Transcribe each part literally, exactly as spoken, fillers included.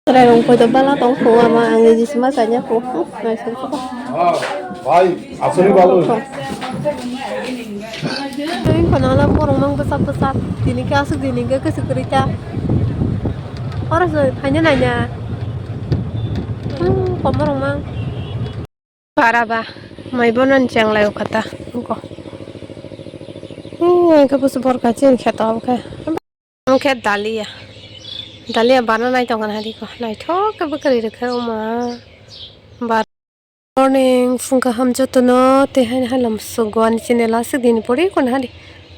Chwrairok poito bala tong kho, ama ang ni jisima kanya kho. Naising kho. Ah, bhai, aswk balo. Tei kono ala borok mang bwsak bwsak. Tini khe aswk, tini khe kwchwk kwrwi ta. Oro se phaina naina. Hmm, komo rok mang. Para ba, mai bono ni cheng lai o kha ta, wngkha. Hmm, wngkha busu borka chini kheto wngkha. Wngkha dalia. Dalia bana nai tongkha na di ko. Naithok khe bwkrwi rwkha o ma. Bar. Morning, phung kaham jotono, tei haino halam sugo ani chini lasik dini pori kono hani.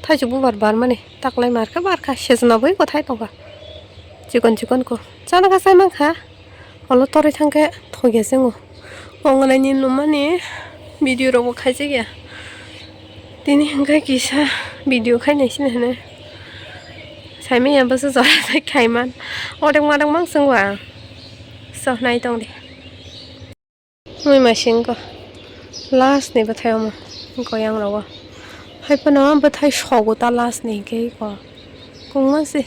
Thaisuk bubar barmani, taklai markha barkha, sejna bai kothai tongkha. Chikon chikon ko. Chana kha sai mankha. Olo torwi thangkhe thokya se wngo. Ongnaini numani video rokbo khaijakya. Tini hwnkhe kisa video khainai sini hwnwi. Saimanya bwsa jora bai khaiman. Odek madek mang swngo ang. So, nai tongdi. Mui masing ko last ni bwthai omo goyang rogo. Hai phano bwthai sogo ta last ni hwnkhe ko. Kungma se.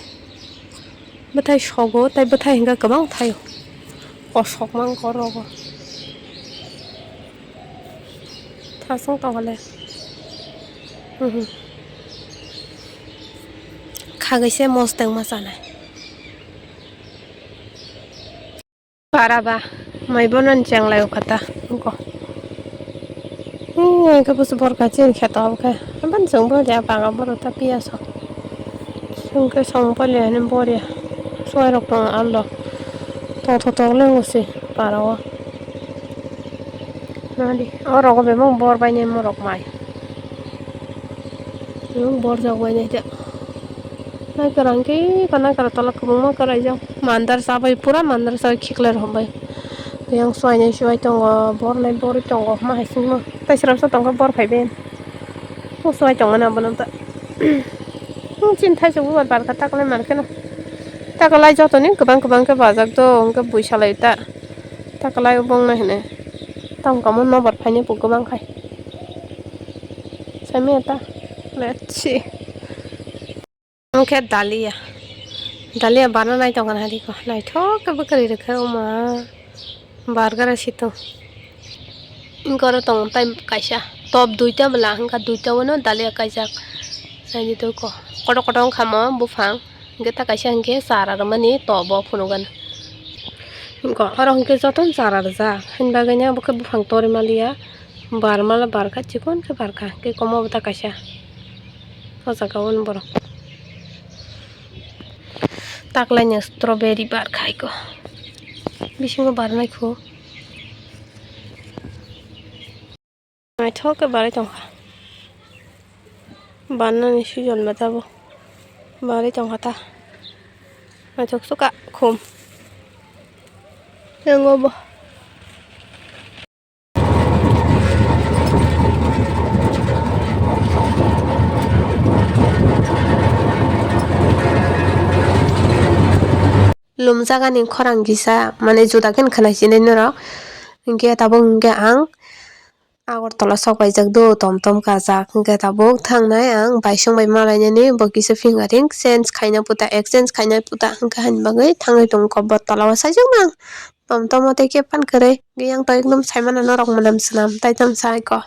Bwthai sogo, tei bwthai hwnkhe kwbang thaio. Kosok mang korogo. Thasung tongole. Mhm. Khagwi se mosteng ma chanai. Para ba, mai bono ni cheng lai o kha ta, wngkha. Hmm, wngkha busu borka chini kheto wngkha. Aboni chwng bo ya banga borok ta piya sok. Chwng khe song pali ani bor ya. Chuwai rok tongo aldo. Tongthok tok le wngwi se para o. Nadi, o rogo bebak bor bai nai morok mai. Bebak bor jok bai nai ta. Nai kwrang khe, ko nai kwrang tola kwbangma kwraijak. Mandar sa bai, pura mandar sa bai khiklai rw bai. Yang suainai suai tongo, bornai borwi tongo, ma hai singmo. Tai srapsa tongkha bor phaibai. Bo suai tongmani abono ta. Chini thaisok bubar barkha taklai markheno. Taklai jotoni kwbang kwbang khe bajak do, hwnkhe bui salai ta. Taklai o bongno hwnwi. Tamo kamo nobar phaini bo kwbang khai. Saimanya ta. Let's see. Wngkhe dalia. Dalia bana nai tongkha na di ko. Naithok khe bwkrwi rwkha o ma. Bargara situng. Wngkha oro tongo tai kaisa. Top duita bwla wngkha, duita o no dalia kaijak. Naidi to ko. Kotor kotor wngkha mo buphang. Hwnkhe ta kaisa hwnkhe chara rwmani top o phunukgano. Wngkha oro hwnkhe jotono chara rwjak. Haini bagwi no bwkhe buphang torwi maliya. Barmala barkha, chikon khe barkha, khe komo bo ta kaisa. O jaga o borok taklaini strawberry barkha iko. Bisingo barnai kho. Naithok khe barwi tongkha. Barnani season ba tabuk. Barwi tongkha ta. Naithok suka khum. Yang obo. Lumjak ani khorang kisa, mane juda khe khwnai sinai norok. Hinkhe tabuk hinkhe ang Agartala sok paijak do, tom tom kajak. Hinkhe tabuk thangnai ang baisong bai malainani, bo kisa fingerprint change khaina puta, exchange khaina puta, hinkhe haini bagwi thangwi tongo Agartala o. Saijak nang. Tom tom o tei khe phan kwrwi. Yang to ekdom saimano norok mwnam swnam, tai tamo sai ko.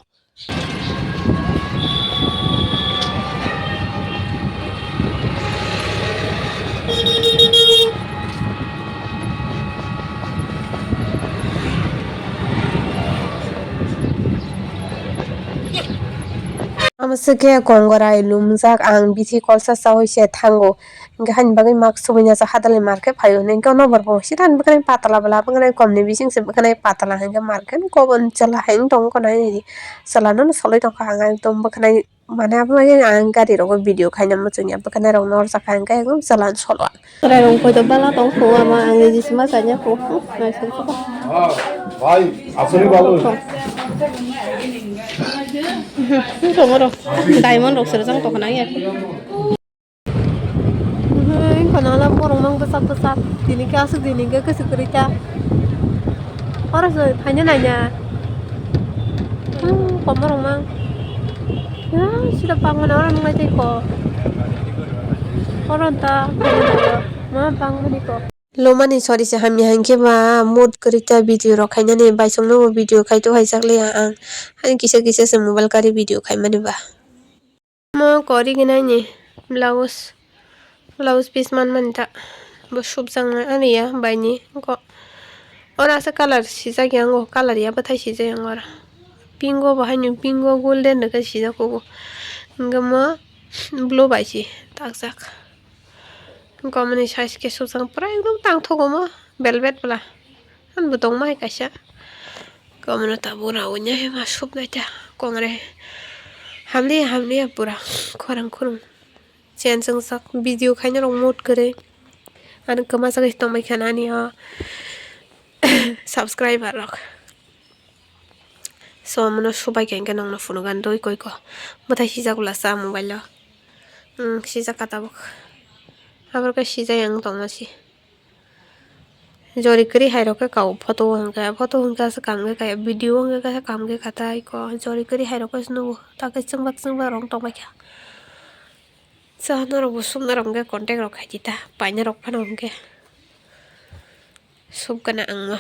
Amo se khe kongrai lumjak, ang bithi kolsa chaui se thango. Hinkhe haini bagwi mask swbaina sa hadalni market phaio hwnwi hinkhe o nokbar bo sida ni bwkhwnai patala bwla bwkhwnai komni bising se bwkhwnai patala hinkhe market kobon chwla hai wng tongo kono haini chwla no soloi tongkha ang ekdom bwkhwnai mane abo bagwi ang gari rogo video khaina muchungya bwkhwnai rok norjak kha hinkhe ekdom chwla no solo ang. Chwrai rok poito bala tong kho ama ang ni jisima kanya kho naising kho. Bhai, aswrwi balo. Diamond rok sirjak tongkha nang ya. Hwnkhe kono ala borok mang bwsak bwsak. Tini khe aswk, tini khe kwchwk kwrwi ta. Oro se phaina naina. Hmm, kom borok mang. Ya, sida bangmani oro nunglai tei ko. Oro ta phaina naina. Ma bangmani ko. Lomani sori se hamya hinkhe ba mood kwrwi ta video rok khainani, baisongno bo video khai to hai chak liya ang. Hani kisa kisa se mobile kari video khaimani ba. Mo kori gwnani blouse, blouse piece manmani ta. Bo subjaknai ani ya baini ko. Oro asa colour sijak ya, ango colour ya bwthai sijak ya oro. Pink o bo haino pink o golden rwkhe sijak kugo. Hwnkhe mo blue bai se takjak. Gomani size khe subjak pura ekdom tangthogo mo velvet bwla. Ani bo tongma hai kaisa. Gomano tabuk rawui nai ma subnai ta kongre. Hamliya hamliya pura khorang khorang. Chen chwngjak video khaina rok mood kwrwi. Ani kwma jagwi tongbai kha nani o subscriber rok. So, mono subai khe hwnkhe nongno phunukgo dui koi ko. Bwthai sijak bwla sa mobile o. Hmm, sijak ka tabuk. Aboro khe sijai ang tongma si. Jori kwrwi hai rok khe kao photo o hwnkhe, photo hwnkhe asa kam khe kaya, video hwnkhe kaya kam khe khatai ko. Jori kwrwi hai rok khe nugo, ta khe chwngba chwngba rong tongbai kha. Sa norok bo sumna rok hwnkhe contact rok khai di ta, paina rok phano hwnkhe. Sub gana ang no.